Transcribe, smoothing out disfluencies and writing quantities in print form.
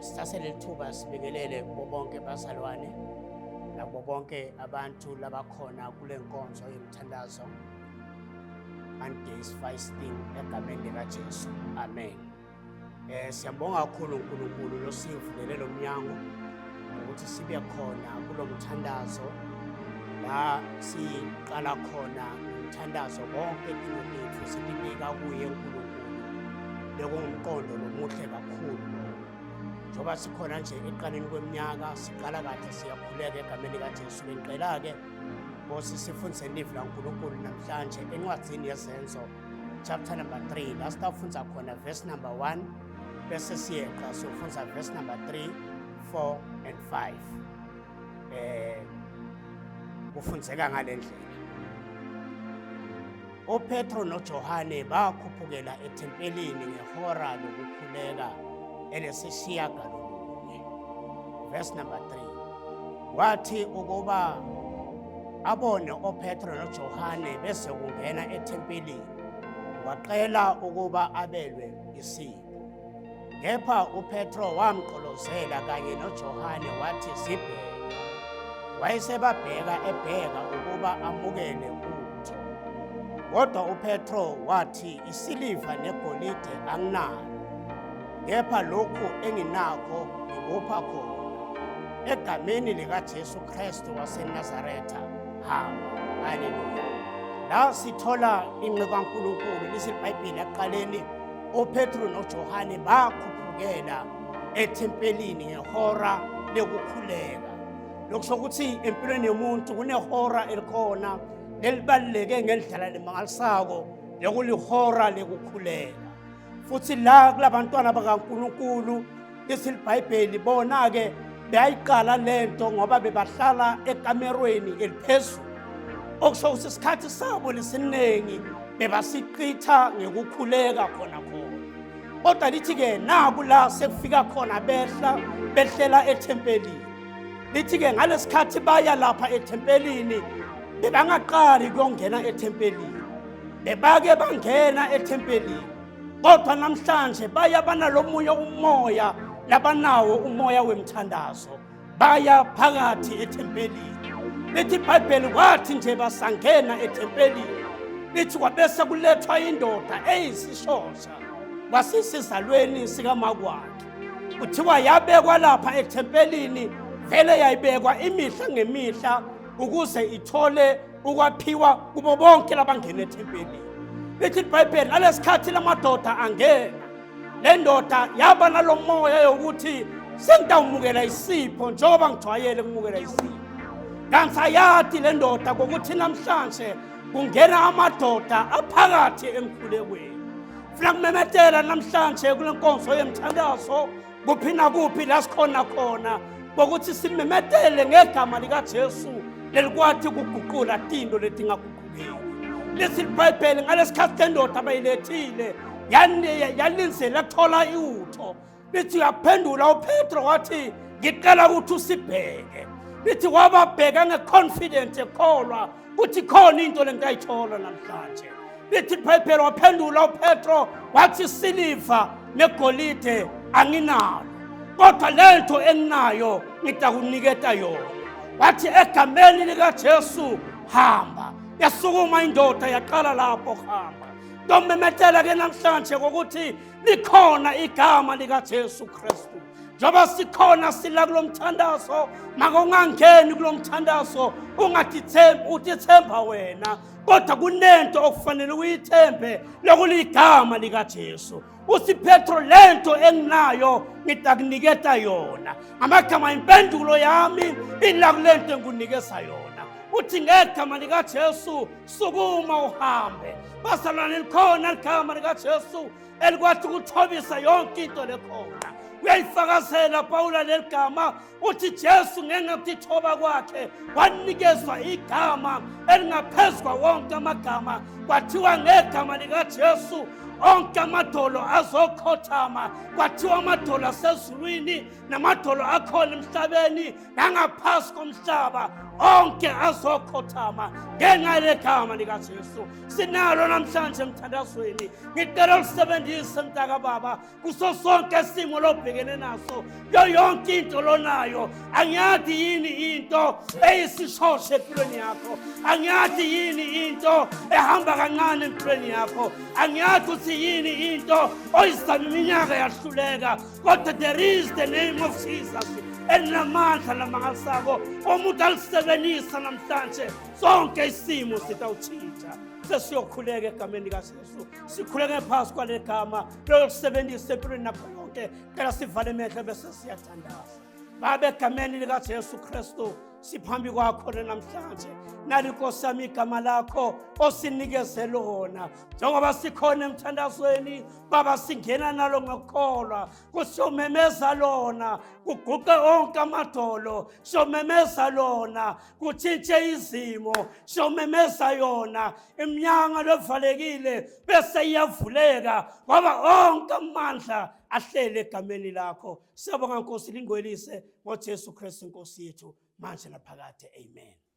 Sithathe leli thuba sibingelele kubo bonke bazalwane nakubo bonke abantu labakhona kule nkonzo yomthandazo, Mondays fasting, egameni likaJesu. Amen. Siyambonga kakhulu uNkulunkulu losivulele lo mnyango ukuthi sibe khona kulomthandazo la siqala khona umthandazo, konke tinto tethu sitibeka kuye uNkulunkulu. Bekungumqondo lomuhle kakhulu lowo. Njengoba sikhona nje eqaleni kweminyaka, siqala kahle, siyakhuleka egameni likaJesu. Bengicela-ke Nkosi sifundise livi laNkulunkulu namhlanje encwadzini yeZenzo, chapter number 3, la sitawufundza khona verse number 1, bese siyeqa siyofundza verse number 3, 4 and 5. Kufundzeka ngalendlela: uPetro noJohane bakhuphukela ethempelini ngehora lokukhuleka elesishiyagalolunye. Verse number 3: Wathi ukuba abone oPetro noJohane bese kungena ethempelini, wacela ukuba abelwe isipho. Kepha uPetro wamqolozela kanye noJohane, wathi, "Sibheke." Wayesebabheka, ebheka ukuba amukele utho. Kodwa uPetro wathi, "Isiliva negolide anginalo, kepha lokhu enginakho ngikupha khona. Egameni likaJesu Kristu waseNazaretha, hamba." Haleluya! La sithola inceku kaNkulunkulu, lithi iBhayibheli ekuqaleni oPetru noJohane bakhuphukela ethempelini ngehora lokukhuleka. Lokusho ukuthi empilweni yomuntu kunehora elikhona lelibaluleke ngendlela lemangalisako, lekulihora lekukhuleka. Futhi la kulabantwana bakaNkulunkulu, lithi iBhayibheli bona-ke beyayiqala lento ngoba bebahlala ekamerweni eliphezulu, okusho ukuthi isikhathi sabo lesiningi bebasichitha ngekukhuleka khona khona. Kodwa lithi-ke naku la sekufika khona, behla behlela ethempelini. Lithi-ke ngalesikhathi baya lapha ethempelini, bebangaqali kuyongena ethempelini, bebake bangena ethempelini, kodwa namhlanje baya banalomunye umoya labanawo, umoya wemthandazo. Baya phakathi ethempelini. Lithi iBhayibheli kwathi nje basangena ethempelini, lithi kwabese kulethwa indoda eyisishosha kwasisizalweni sikamakwakhe. Kuthiwa yabekwa lapha ethempelini, vele yayibekwa imihla ngemihla ukuze ithole ukwaphiwa kubo bonke labangena ethempelini. Lithi iBhayibheli nalesikhathi lamadoda angena, le ndoda yaba nalo moya yokuthi sengitawumukela isipho njengoba ngijwayele kumukela isipho. Kanti ayati le ndoda ngokuthi namhlanje kungena amadoda aphakathi emkhulekweni. Funa kumemetela namhlanje kule nkonzo yemthandazo, kuphi nakuphi la sikhona khona, ngokuthi simemetele ngegama likaJesu lelikwathi kuguqula tinto letingaguqukeki. Lithi iBhayibheli ngalesikhathi le ndoda bayilethile yalinzela kuthola iutho. Lithi uyaphendula uPetro wathi, "Ngicela ukuthi usibheke." Lithi wababheka ngeconfidence, ekholwa ukuthi khona into lengitayithola namhlanje. Lithi iBhayibheli waphendula uPetro wathi, "Siliva negolide anginalo, kodwa lento enginayo ngitakuniketa yona." Wathi, "Egameni likaJesu, hamba." Yasukuma indoda, yaqala lapho hamba. Ntomemetela ke namhlanje ngokuthi likhona igama likaJesu Kristu. Njengoba sikhona sila kulo mthandazo, makungangeni kulo mthandazo ungathithembi, utithemba wena, kodwa kunento okufanele uyithembe, lokuligama likaJesu. Uthi Petro, "Lento enginayo ngitakuniketa yona." Amagama, impendulo yami ila kulento engikunikeza yona. Uthi, "Ngegama likaJesu, sukuma uhambe." Bazalwane, likhona ligama likaJesu elikwathi ukuthobisa yonke into lekhona. Uyayifakazela Pawula leli gama, uthi Jesu ngenxa yokutithoba kwakhe wanikezwa igama elingaphezu kwawonke amagama. Kwathiwa ngegama likaJesu Onke amadolo azokhothama. Kwathiwa amadolo asezulwini namadolo akhona emhlabeni nangaphasi komhlaba, onke azokhothama ngenxa yegama likaJesu. Sinalo namhlanje emthandazweni. Ngicela ulisebenzise, mntaka baba, kuso sonke isimo lobhekene naso, kuyo yonke into lonayo. Angiyazi yini into eyisishoshe empilweni yakho, angiyazi yini into ehamba kancane empilweni yakho, angiyazi ukuthi yini into oyizama iminyaka yahluleka, kodwa there is the name of Jesus elinamandla lamangalisako. Umuntu alisebenzisa namhlanje, sonke isimo sitawutshintsha. Sesiyokhuleka egameni likaJesu, sikhuleke phasi kwale gama lokusebenzisa empilweni nakho yonke. Cela sivale emehlo bese siyathandaza. Babe, egameni likaJesu Kristu, siphambi kwakho namhlanje. Nali, Nkosi yami, igama lakho osinikeze lona. Njengoba sikhona emthandazweni, Baba, singena nalo ngokukholwa. Kusiyomemeza lona kuguqe onke amadolo, siyomemeza lona kutshintshe izimo, siyomemeza yona iminyango levalekile bese iyavuleka, ngoba onke amandla ahlele egameni lakho. Siyabonga, Nkosi, lingwelise ngoJesu Kristu Inkosi yethu, manje naphakade. Amen.